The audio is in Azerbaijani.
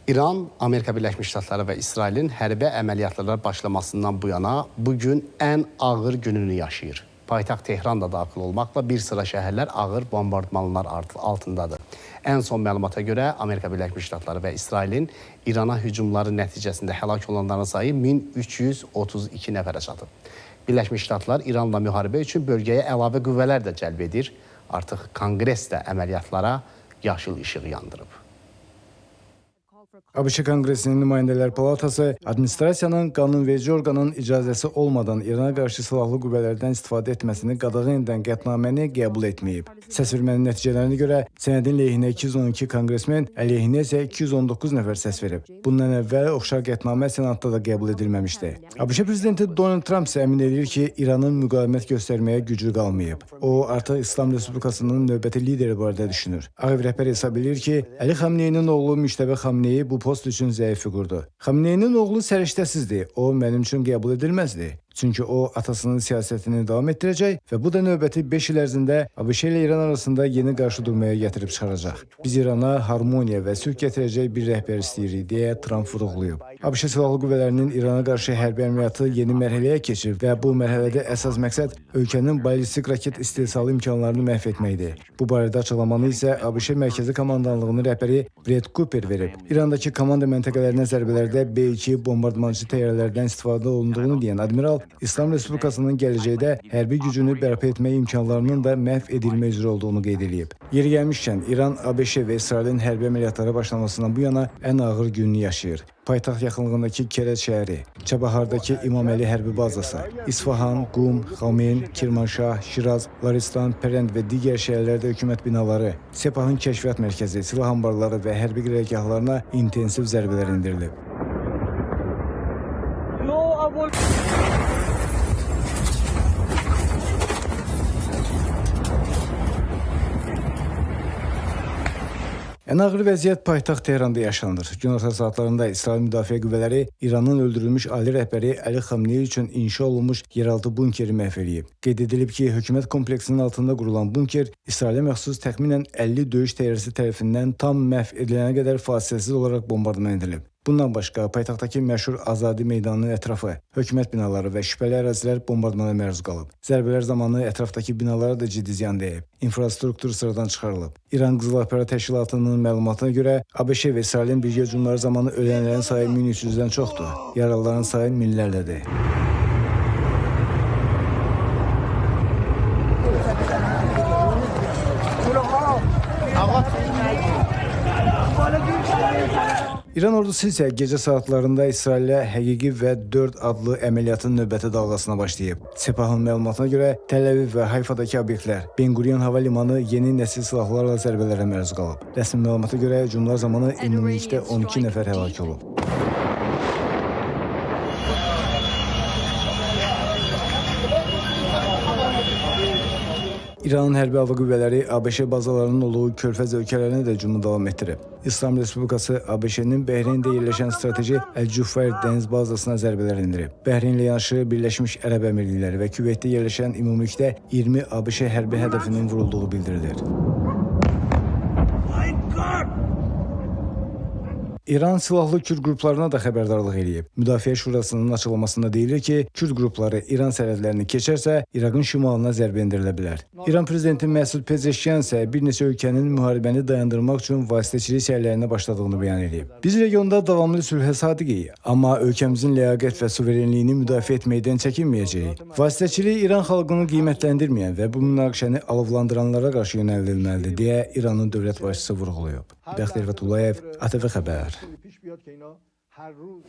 İran, Amerika Birləşmiş Ştatları və İsrailin hərbi əməliyyatlara başlamasından bu yana bu gün ən ağır gününü yaşayır. Paytaxt Tehran da daxil olmaqla bir sıra şəhərlər ağır bombardmanlar altındadır. Ən son məlumata görə Amerika Birləşmiş Ştatları və İsrailin İrana hücumları nəticəsində həlak olanların sayı 1332 nəfərə çatıb. Birləşmiş Ştatlar İranla müharibə üçün bölgəyə əlavə qüvvələr də cəlb edir. Artıq Konqres də əməliyyatlara yaşıl işıq yandırıb. ABŞ Konqresinin Nümayəndələr Palatası administrasiyanın qanunverici orqanın icazəsi olmadan İrana qarşı silahlı qüvvələrdən istifadə etməsini qadağan edən qətnaməni qəbul etməyib. Səsvermənin nəticələrinə görə sənədin lehinə 212 konqresmen, əleyhinə isə 219 nəfər səs verib. Bundan əvvəl oxşar qətnamə Senatda da qəbul edilməmişdi. ABŞ prezidenti Donald Trump isə əmin edir ki, İranın müqavimət göstərməyə gücü qalmayıb. O artıq İslam Respublikasının növbəti lideri barədə düşünür. Ağ Ev rəhbəri hesab edir ki, Əli Xamneyinin oğlu Müçtəbə Xamneyi bu post üçün zəif fiqurdur. Xamneyinin oğlu səriştəsizdir. O mənim üçün qəbul edilməzdi. Çünki o atasının siyasətini davam etdirəcək və bu da növbəti 5 il ərzində ABŞ ilə İran arasında yeni qarşıdurmaya gətirib çıxaracaq. Biz İrana harmoniya və sülh gətirəcək bir rəhbər istəyirik, deyə Trump vurğulayıb. ABŞ silahlı qüvvələrinin İrana qarşı hərbi əməliyyatı yeni mərhələyə keçir və bu mərhələdə əsas məqsəd ölkənin ballistik raket istehsalı imkanlarını məhv etməkdir. Bu barədə açıqlamanı isə ABŞ Mərkəzi Komandanlığının rəhbəri Brad Cooper verib. İrandakı komanda məntəqələrinə zərbələrdə B-2 bombardmançı təyyarələrdən istifadə olunduğunu deyən admiral İslam Respublikasının gələcəkdə hərbi gücünü bərpa etmək imkanlarının da məhv edilmək üzrə olduğunu qeyd edib. Yeri gəlmişkən, İran, ABŞ və İsrailin hərbi əməliyyatlara başlamasından bu yana ən ağır gününü yaşayır. Paytaxt yaxınlığındakı Kərəc şəhəri, Çabahardakı İmam Əli hərbi bazası, İsfahan, Qum, Xameyn, Kirmanşah, Şiraz, Laristan, Pərənd və digər şəhərlərdə hökumət binaları, Sepahın kəşfiyyat mərkəzi, silah anbarları və hərbi qərargahlarına intensiv zərbələr endirilib. Ən ağır vəziyyət paytaxt Tehranda yaşanır. Günorta saatlarında İsrail Müdafiə Qüvvələri İranın öldürülmüş ali rəhbəri Əli Xamneyi üçün inşa olunmuş yeraltı bunkeri məhv eləyib. Qeyd edilib ki, hökumət kompleksinin altında qurulan bunker İsrailə məxsus təxminən 50 döyüş təyyarəsi tərəfindən tam məhv edilənə qədər fasiləsiz olaraq bombardman edilib. Bundan başqa paytaxtdakı məşhur Azadi meydanının ətrafı, hökumət binaları və şübhəli ərazilər bombardmana məruz qalıb. Zərbələr zamanı ətrafdakı binalara da ciddi ziyan dəyib. İnfrastruktur sıradan çıxarılıb. İran Qızıl Aypara Təşkilatının məlumatına görə ABŞ və İsrailin birgə hücumları zamanı ölənlərin sayı 1300-dən çoxdur. Yaralıların sayı minlərlədir. İran ordusu isə gecə saatlarında İsrailə Həqiqi və 4 adlı əməliyyatın növbəti dalğasına başlayıb. Sepahın məlumatına görə Təl-Əviv və Hayfadakı obyektlər, Ben Gurion hava limanı yeni nəsil silahlarla zərbələrə məruz qalıb. Rəsmi məlumata görə hücumlar zamanı ümumilikdə 12 nəfər həlak olub. İranın hərbi hava qüvvələri ABŞ bazalarının olduğu Körfəz ölkələrinə də hücumu davam etdirib. İslam Respublikası ABŞ-nin Bəhreyndə yerləşən strateji Əl-Cüfayr dəniz bazasına zərbələr endirib. Bəhreyn ilə yanaşı Birləşmiş Ərəb Əmirlikləri və Küveytdə yerləşən ümumilikdə 20 ABŞ hərbi hədəfinin vurulduğu bildirilir. İran silahlı Kürd qruplarına da xəbərdarlıq eləyib. Müdafiə Şurasının açıqlamasında deyilir ki, Kürd qrupları İran sərhədlərini keçərsə, İraqın şimalına zərbə endirilə bilər. İran prezidenti Məsud Pezeşkiyan isə bir neçə ölkənin müharibəni dayandırmaq üçün vasitəçilik səylərinə başladığını bəyan edib. Biz regionda davamlı sülhə sadiqik, amma ölkəmizin ləyaqət və suverenliyini müdafiə etməkdən çəkinməyəcəyik. Vasitəçilik İran xalqını qiymətləndirməyən və bu münaqişəni alovlandıranlara qarşı yönəldilməlidir, deyə İranın dövlət başçısı vurğulayıb. Bəxtiyar Fətullayev, ATV Xəbər.